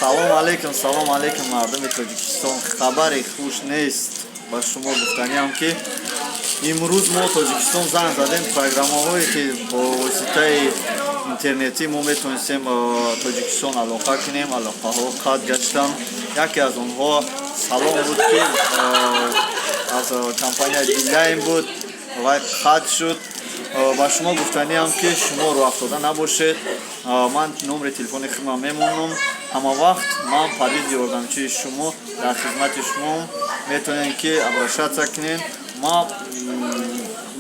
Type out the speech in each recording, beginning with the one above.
Салом алейкум, салом алейкум, мардуми Тоҷикистон. Хабари хуш нест. Ба шумо гуфтаниам, ки имрӯз мо Тоҷикистон занг задем. Программаҳое, ки бо воситаи интернетӣ мо метавонистем бо Тоҷикистон алоқа кунем, алоқаҳо қатъ гаштанд. Яке аз онҳо Салом буд, ки аз компанияи Билайн буд ва қатъ шуд. Ба шумо гуфтаниам, ки шумо рӯҳафтода набошед. Ман номери телефони худам мемонам. Ҳама вақт ман, Парвизи ёрдамчии шумо, дар хизмати шумо. Метавонед, ки обращаться кунед. Ман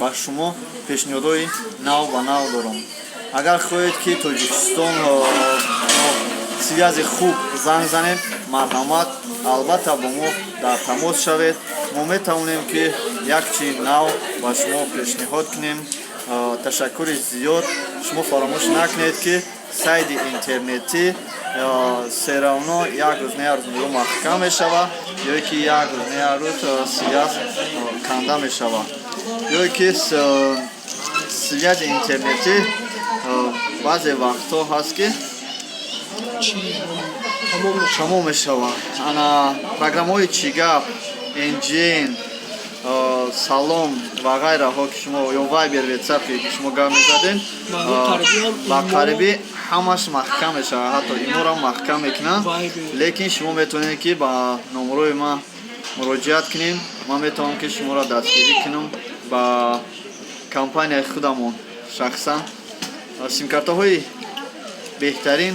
ба шумо пешниҳодҳои нав ба нав дорам. Агар хоҳед, ки Тоҷикистон бо связи хуб занг занед, марҳамат, албатта, бо мо дар тамос шавед. Мо метавонем, ки як чи нав ба шумо пешниҳод кунем. Ташаккури зиёд. Шумо фаромӯш накунед, ки сайти интернетӣ всё равно як рӯз не як рӯз ё маҳкам мешавад, ё ки як рӯз не як рӯз связь канда мешавад, ё ки связи интернетӣ баъзе вақтҳо ҳаст, ки тамом мешавад. Ана программаҳои Чигап, NGN, Салом ва ғайраҳо, ки шумо ё Вайбер, Ватсап, ки шумо гап мезадем, ба қарибӣ ҳамаш маҳкам мешавад, ҳатто иморо маҳкам мекунанд. Лекин шумо метавонед, ки ба номерои ман муроҷиат кунед. Ман метавонам, ки шуморо дастгирӣ кунам. Ба компанияи худамон шахсан симкартаҳои беҳтарин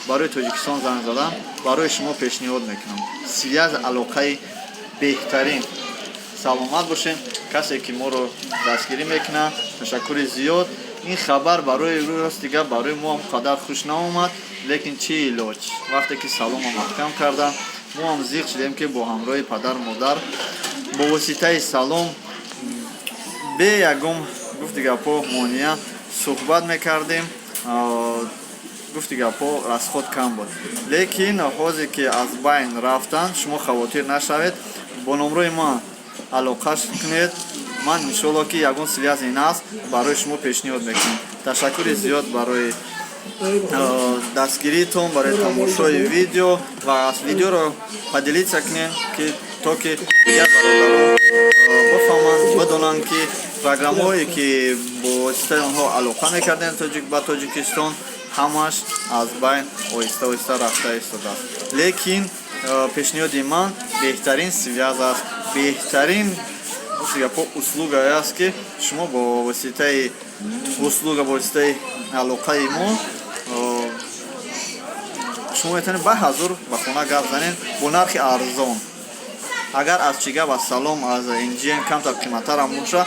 барои Тоҷикистон занг задан барои шумо пешниҳод мекунам. Связь, алоқаи беҳтарин. Саломат бошем. Касе, ки моро дастгирӣ мекунад, ташаккури зиёд. Ин хабар барои рост дигар барои мо ҳам қадар хуш наомад, лекин чӣ илоҷ? Вақте ки Салома маҳкам кардам, мо ҳам зиқ шудем, ки бо ҳамроҳи падару модар бо воситаи Салом бе ягон, гуфти гапҳо, монеа суҳбат мекардем. Гуфти гапҳо, расход кам буд. Лекин ҳозир ки аз байн рафтанд, шумо хавотир нашавед, бо номрои ман алоқа кунед. Ман, иншоалло, ки ягон связи наст барои шумо пешниҳод мекунам. Ташаккури зиёд барои дастгиритон, барои тамошои видео ва аз видеоро поделиться кунем, ки то ки дигар бародарон бифаҳманд, бидонанд, ки программаҳое, ки бо воситаи онҳо алоқа мекардем ба Тоҷикистон, ҳамаш аз байн оҳиста оҳиста рафта истодааст. Лекин пешниҳоди ман беҳтарин связь аст, беҳтарин гапҳо, услуга аст, ки шумо бо воситаи услуга, бо воситаи алоқаи мо шумо метавонед ба ҳазур ба хона гап занед бо нархи арзон. Агар аз Чигап, аз Салом, аз NGN камтар қиматтарам боша,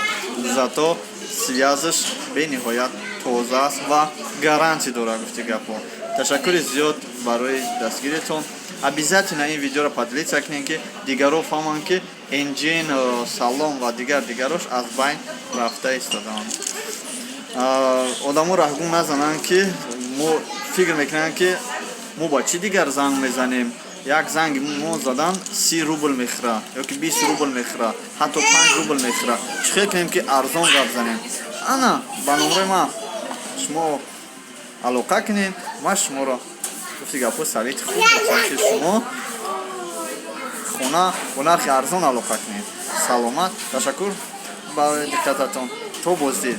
зато связь ш бениҳоят тоза аст ва гарантия дорад, гуфти гапҳо. Ташаккури зиёд барои дастгиритон. Обязательно ин видеоро поделиться кунед, ки дигарон фаҳманд, ки NGN, Салом ва дигар дигарош аз байн рафта истодаанд. Одамо раҳгум назананд, ки мо фикр мекунанд, ки мо ба чӣ дигар занг мезанем. Як занги мо задан 30 рубл мехӯра ё ки 20 рубл мехӯра, ҳатто 5 рубл мехӯра. Чӣ хел кунем, ки арзон гап занем? Ана ба номрои ман шумо алоқа кунед. Ман шуморо, гуфти гапҳо, совети хуб метиҳам, ки шумо хона бо нархи арзон алоқа кунед. Саломат, ташаккур барои диққататон. То боздид.